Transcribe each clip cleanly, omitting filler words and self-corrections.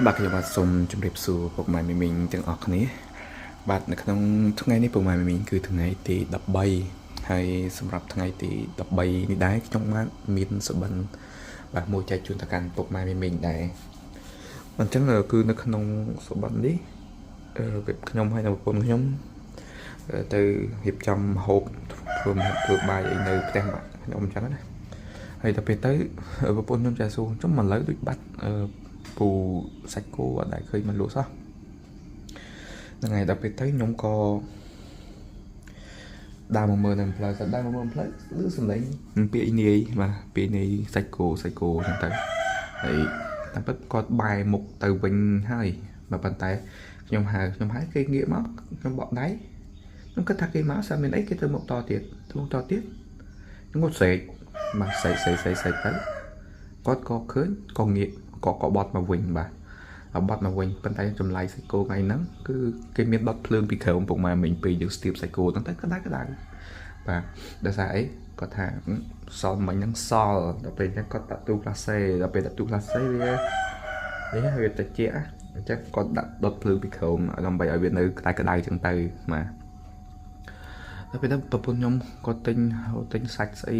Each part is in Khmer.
បាទខ្ញុំបាទសូមជម្រាបសួរពុកម៉ែមីមីងទាំងអស់គ្នាបាទនៅក្នុងថ្ងៃនេះពុកម៉ែមីមីងគឺថ្ងៃទី13ហើយសម្រាប់ថ្ងៃទី13នេះដែរខ្ញុំបាទមានសុបិនបាទមួយចែកជូនទៅកាន់ពុកម៉ែមីមីងដែរអញ្ចឹងគឺនៅក្នុងសុបិននេះវាខ្ញុំហើយនិងប្រពន្ធខ្ញុំទៅរៀបចំហូបធ្វើម្ហូបធ្វើបាយអីនៅផ្ទះបាទខ្ញុំអញ្ចឹងណាហើយដល់ពេលទៅប្រពន្ធខ្ញុំចាសួរចុះមកលើដូចបាត់ពូសាច់គោអត់ដែលឃើញមកលក់សោះហ្នឹងហើយដល់ពេលទៅខ្ញុំក៏ដើរមកមើលនៅផ្លូវតែដើរមកមើលផ្លូវឮសំឡេងពាក្យនាយបាទពាក្យនាយសាច់គោសាច់គោអញ្ចឹងទៅហើយតាមពិតគាត់បែរមុខទៅវិញហើយបាទប៉ុន្តែខ្ញុំហៅខ្ញុំហៅគេងាកមកខ្ញុំបកដៃខ្ញុំគិតថាគេមកសាមានអីគេទៅមុខតទៀតទៅមុខតទៀតខ្ញុំក៏ស្រែកបាទស្រែកស្រែកស្រែកស្រែកទៅគាត់ក៏ឃើញក៏ងាកក៏ក៏បត់មកវិញបាទបត់មកវិញប៉ុន្តែចម្លៃសាច់គោថ្ងៃហ្នឹងគឺគេមានដុតភ្លើងពីក្រោមពុកម៉ែមិញពេលយើងស្ទាបសាច់គោហ្នឹងទៅក្តៅក្តៅបាទដោយសារអីគាត់ថាសល់មិញហ្នឹងសល់ដល់ពេលហ្នឹងគាត់ដាក់ទូក្លាសេដល់ពេលដាក់ទូក្លាសេវានេះវាតិចអញ្ចឹងគាត់ដាក់ដុតភ្លើងពីក្រោមដើម្បីឲ្យវានៅក្តៅក្តៅអញ្ចឹងទៅបាទដល់ពេលហ្នឹងប្រពន្ធខ្ញុំគាត់ទិញទិញសាច់ស្អី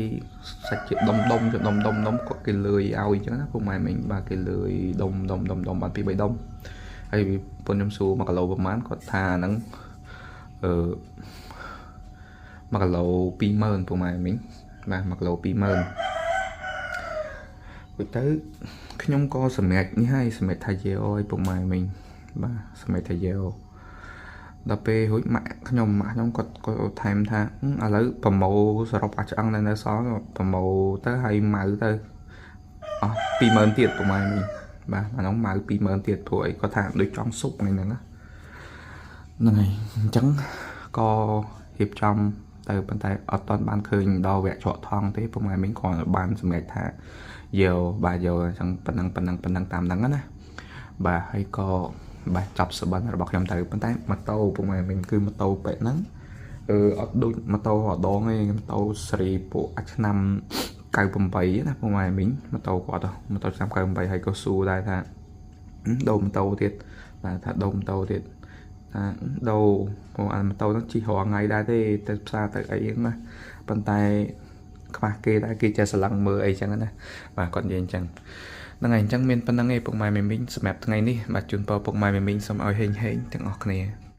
សាច់ជាដុំដុំជាដុំដុំដុំគាត់គេលើយឲ្យអញ្ចឹងណាពុកម៉ែមិញបាទគេលើយដុំដុំដុំដុំបាន2 3ដុំហើយប្រពន្ធខ្ញុំសួរ1គីឡូប្រហែលគាត់ថាហ្នឹងអឺ1គីឡូ20000ពុកម៉ែមិញបាទ1គីឡូ20000រួចទៅខ្ញុំក៏សម្រេចនេះហើយសម្រេចថាយកឲ្យពុកម៉ែមិញបាទសម្រេចថាយកដល់ពេលរួចម៉ាក់ខ្ញុំម៉ាក់ខ្ញុំគាត់គាត់ថែមថាឥឡូវប្រម៉ូសរុបអាឆ្អឹងនៅសល់ប្រម៉ូទៅហើយម៉ៅទៅអស់20000ទៀតពុកម៉ែមិញបាទអានោះម៉ៅ20000ទៀតព្រោះអីគាត់ថាដូចចង់ស៊ុបថ្ងៃហ្នឹងណាហ្នឹងហើយអញ្ចឹងក៏រៀបចំទៅប៉ុន្តែអត់ទាន់បានឃើញដល់វគ្គច្រកថងទេពុកម៉ែមិញគ្រាន់តែបានសម្រេចថាយកបាទយកអញ្ចឹងប៉ុណ្ណឹងប៉ុណ្ណឹងប៉ុណ្ណឹងតាមហ្នឹងណាបាទហើយក៏បាទចាប់សបិនរបស់ខ្ញុំទៅប៉ុន្តែម៉ូតូពុកម៉ែមិញគឺម៉ូតូបែបហ្នឹងអឺអត់ដូចម៉ូតូរដងទេម៉ូតូសេរីពួកអាឆ្នាំ98ណាពុកម៉ែមិញម៉ូតូគាត់ម៉ូតូឆ្នាំ98ហើយក៏សួរដែរថាដូរម៉ូតូទៀតបាទថាដូរម៉ូតូទៀតថាដូរព្រោះអាម៉ូតូហ្នឹងជិះរាល់ថ្ងៃដែរទេទៅផ្សារទៅអីហ្នឹងណាប៉ុន្តែខ្វះគេដែរគេចេះស្រឡឹងមើលអីចឹងណាបាទគាត់និយាយអញ្ចឹងហ្នឹងហើយអញ្ចឹងមានប៉ុណ្្នឹងឯងពុកម៉ែមីមីងសម្រាប់ថ្ងៃនេះបាទជូនពរពុកម៉ែមីមីងសូមឲ្យហេងហេងទាំងអស់គ្នា។